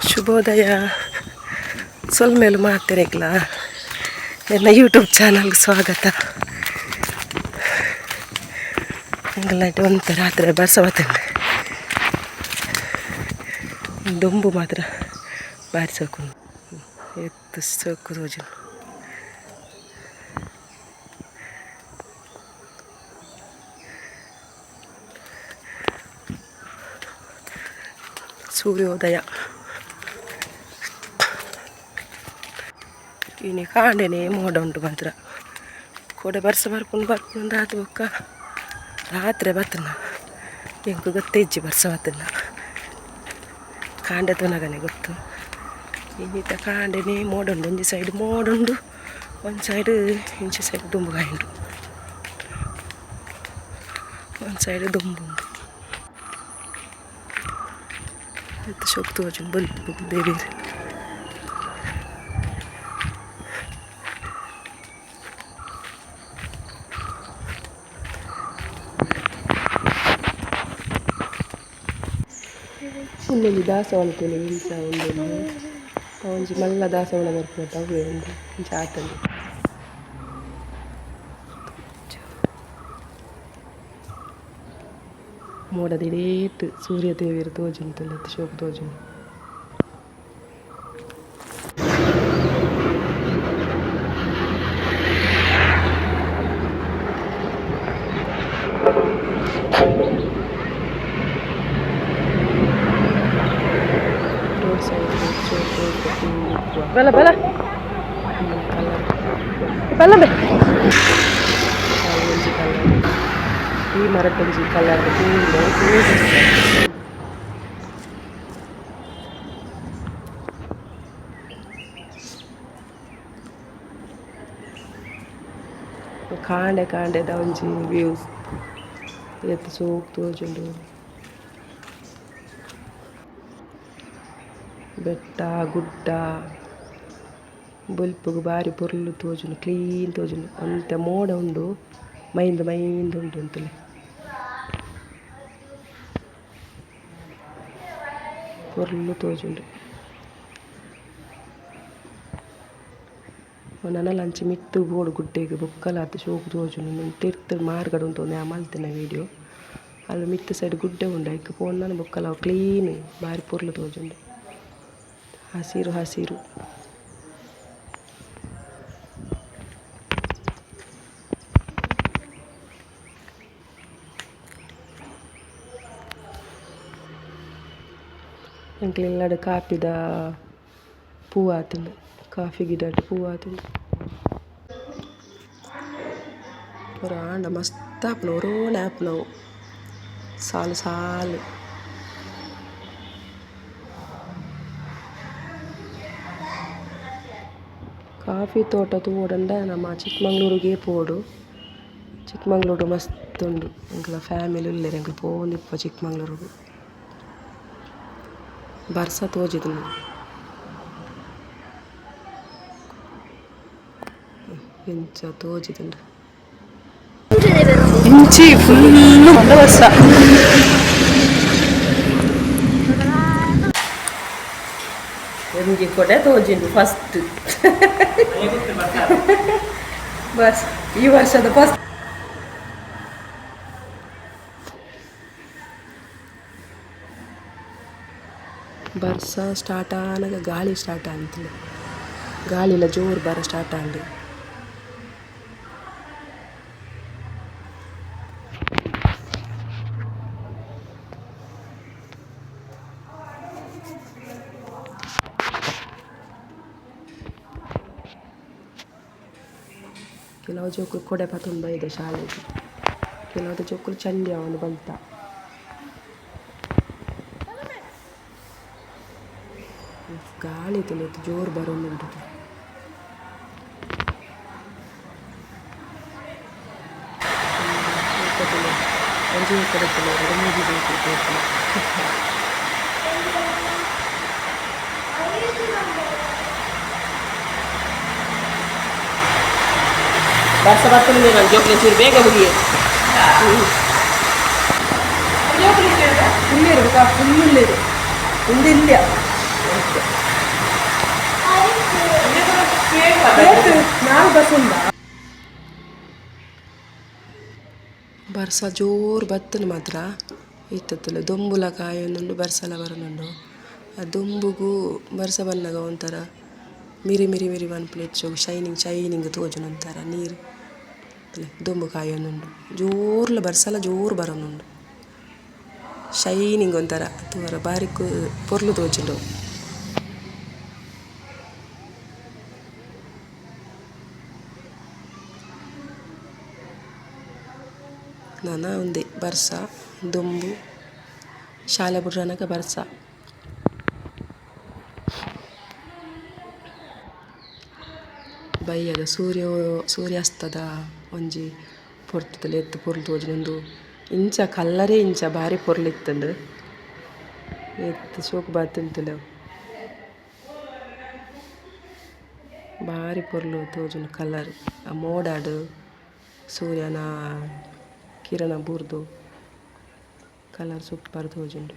ಶುಭೋದಯ. ಸೊಲ್ಮೆಲು ಮಾತೆರೆಗ್ಲ ಎನ್ನ ಯೂಟ್ಯೂಬ್ ಚಾನಲ್ಗೆ ಸ್ವಾಗತ. ಎಂಕಲ್ನ ಒಂತೆ ರಾತ್ರಿ ಬರ್ಸ ಬತ್ತಂಡು. ದೊಂಬು ಮಾತ್ರ ಬಾರಿ ಸೋಕು, ಎತ್ತು ಸೋಕು ತೋಜುಂಡು. ಸೂರ್ಯೋದಯ. ಇನಿ ಕಾಂಡೆನೆ ಮೋಡ ಉಂಟು ಮಾತ್ರ. ಕೋಡೆ ಬರ್ಸ ಬರ್ಪುಂಡು ಬರ್ಪುಂಡು ಆತು. ಬೊಕ್ಕ ರಾತ್ರಿ ಬತ್ತನ ಎಂಕ್ ಗೊತ್ತೇ ಬರ್ಸ ಬತ್ತನ. ಕಾಂಡೆ ತೂನಗನೆ ಗೊತ್ತು. ಇನ್ನಿತ ಕಾಂಡೆನೆ ಮೋಡ ಉಂಡು. ಒಂಜಿ ಸೈಡ್ ಮೋಡ ಉಂಡು, ಒಂದು ಸೈಡ್ ಇಂಚಿ ಸೈಡ್ ದುಂಬು ಕಾಯುಂಡು, ಒಂದು ಸೈಡ್ ದುಂಬು ಉಂಡು. ಎತ್ತು ಶೋಕು ತೋಜುಂಡು ಬೊಲ್ಪು ದೇವೆರ್. ಉಂದೊಂಜಿ ದಾಸವಾಳ ತೂಲೆ ಇಂಚ ಉಂದೊಂದು ಒಂಜಿ ಮಲ್ಲ ದಾಸವಾಳ ಬರ್ಪುನತ ಅವ್ವೆ ಉಂದು. ಇಂಚ ಆತುಂಡು. ಮೋಡದ ಇಡೀಟ್ ಸೂರ್ಯ ದೇವೆರ್ ತೋಜುಂಡು ತೂಲೆ, ಶೋಕು ತೋಜುಂಡು. ರೋಡ್ ಸೈಡ್ ಶೋಕು ಪೂ. ಬಲ ಬಲ ಕಲರ್ ಬಲ್ಲ ಬೆ. ಒಂಜಿ ಕಲರ್, ಈ ಮರತ್ತೊಂಜಿ ಕಲರ್ ಪೂ ಉಂಡು. ಪೂ. ಕಾಂಡೆ ಕಾಂಡೆದ ಒಂಜಿ ವ್ಯೂಸ್ ಏತ್ ಸೋಕು ತೋಜುಂಡು. ಬೆಟ್ಟ ಗುಡ್ಡ ಬೊಲ್ಪುಗು ಬಾರಿ ಪೊರ್ಲು ತೋಜುಂಡು, ಕ್ಲೀನ್ ತೋಜುಂಡು. ಒಂತೆ ಮೋಡ ಉಂಡು, ಮೈಂದ್ ಮೈಂದ್ ಉಂಡು ಒಂತುಲೆ. ಪೊರ್ಲು ತೋಜುಂಡು. ನನಲ ಅಂಚಿ ಮಿತ್ತ್ ಬೋಡು ಗುಡ್ಡೆಗ್, ಬೊಕ್ಕಲ ಆತ್ ಶೋಕು ತೋಜುಂಡು. ತಿರ್ತ್ ಮಾರ್ಗಡ್ ಉಂತೊಂದು ಯಾನ್ ಮಲ್ತಿನ ವೀಡಿಯೋ. ಅಲ್ಪ ಮಿತ್ತ್ ಸೈಡ್ ಗುಡ್ಡೆ ಉಂಡು, ಐಕ್ ಪೋಂಡನ ಬೊಕ್ಕಲ ಅವು ಕ್ಲೀನ್ ಬಾರಿ ಪೊರ್ಲು ತೋಜುಂಡು, ಹಸಿರು ಹಸಿರು. ಎಂಕ್ಲೆ ಇಲ್ಲಡ್ ಕಾಪಿದ ಪೂ ಆತುಂಡು, ಕಾಫಿ ಗಿಡಟ್ ಪೂ ಆತುಂಡು. ಪೂರ ಆಂಡ ಮಸ್ತ್ ಆಪುಂಡು, ಒರೋನೆ ಆಪುನವು ಸಾಲು ಸಾಲು. ಕಾಫಿ ತೋಟ ತೂವೊಡಂಡ ನಮ ಚಿಕ್ಕಮಂಗ್ಳೂರುಗೇ ಪೋವೊಡು. ಚಿಕ್ಕಮಂಗ್ಳೂರು ಮಸ್ತ್ ಉಂಡು. ಎಂಕ್ಲ ಫ್ಯಾಮಿಲಿ ಉಲ್ಲೆರ್, ಎಂಕುಲು ಪೋವೊಂದಿಪ್ಪ ಚಿಕ್ಕಮಂಗ್ಳೂರುಗು. ಬರ್ಸ ತೋಜಿದುಂಡು. ಎಂಚ ತೋಜಿದುಂಡು ಇಂಚಿ ಫುಲ್ ಮಲ್ಲ ಬರ್ಸ. ಒಂಜಿ ಕೊಡೆ ತೋಜಿಂಡು ಫಸ್ಟ್ ಬಸ್ ಈ ವರ್ಷದ ಫಸ್ಟ್. ಬರ್ಸ ಸ್ಟಾರ್ಟ್ ಆನಗ ಗಾಳಿ ಸ್ಟಾರ್ಟ್ ಆಂತುಂಡು. ಗಾಳಿಲ ಜೋರು ಬರ ಸ್ಟಾರ್ಟ್ ಆಂಡ್. ಕೆಲವು ಜೋಕುಲು ಕೊಡೆ ಪತೊಂದು ಬೈದ ಶಾಲೆಗ್. ಕೆಲವು ಜೋಕುಲು ಚಂಡಿ ಆವೊಂದು ಬಲ್ತ. ಗಾಳಿ ತೂಲೆ ಜೋರು ಬರೊಂದುಂಡು. ಒಂಜಿ ಕಡೆತುಲೆ ಎರಡು ಮೂಜಿ ಜೋಕುಲು ಪೋಪುನ. ಬರ್ಸ ಬರ್ತದೆ. ನಾನು ಜೋಕ್ಲೆ ಚೂರು ಬೇಗ ಮುಗಿಯೆ. ಉಲ್ಲೇರು, ಫುಲ್ ಉಲ್ಲೇರು. ಉಂದು ಇಲ್ಲ. ನಾಲ್ ಬಸ್ ಉಂಡಾ? ಬರ್ಸ ಜೋರು ಬತ್ತುಂಡು ಮಾತ್ರ. ಇತ್ತತ್ತಲ್ಲ ದೊಂಬುಲ ಕಾಯೊಂದುಂಡು, ಬರ್ಸಲ ಬರೊಂದುಂಡು. ಆ ದೊಂಬುಗು ಬರ್ಸ ಬನ್ನಗ ಒಂಥರ ಮಿರಿ ಮಿರಿ ಮಿರಿ ಪನ್ಪುನ ಹೆಚ್ಚು ಶೈನಿಂಗ್ ಶೈನಿಂಗ್ ತೋಜುನ ಒಂಥರ ನೀರು. ದೊಂಬು ಕಾಯೊಂದುಂಡು, ಜೋರ್ಲ ಬರ್ಸಲ ಜೋರು ಬರೊಂದುಂಡು. ಶೈನಿಂಗ್ ಒಂಥರ ತೂವರೆ ಬಾರಿ ಪೊರ್ಲು ತೋಜುಂಡು. ನನ ಉಂದೆ ಬರ್ಸ ದೊಂಬು ಶಾಲೆ ಬುಡ್ರನಗ ಬರ್ಸ. ಬಯ್ಯದ ಸೂರ್ಯ ಸೂರ್ಯಾಸ್ತದ ಒಂಜಿ ಪೊರ್ತುದ ಏತ್ ಪೊರ್ಲು ತೋಜುಂಡು. ಇಂಚ ಕಲ್ಲರೇ ಇಂಚ ಬಾರಿ ಪೊರ್ಲು ಇತ್ತುಂಡು. ಏತ್ ಶೋಕು ಬತ್ತುಂಡು. ಬಾರಿ ಪೊರ್ಲು ತೋಜುಂಡು ಕಲರ್. ಆ ಮೋಡಾಡ್ ಸೂರ್ಯನ ಕಿರಣ ಬೂರ್ದು ಕಲರ್ ಸೂಪರ್ ತೋಜುಂಡು.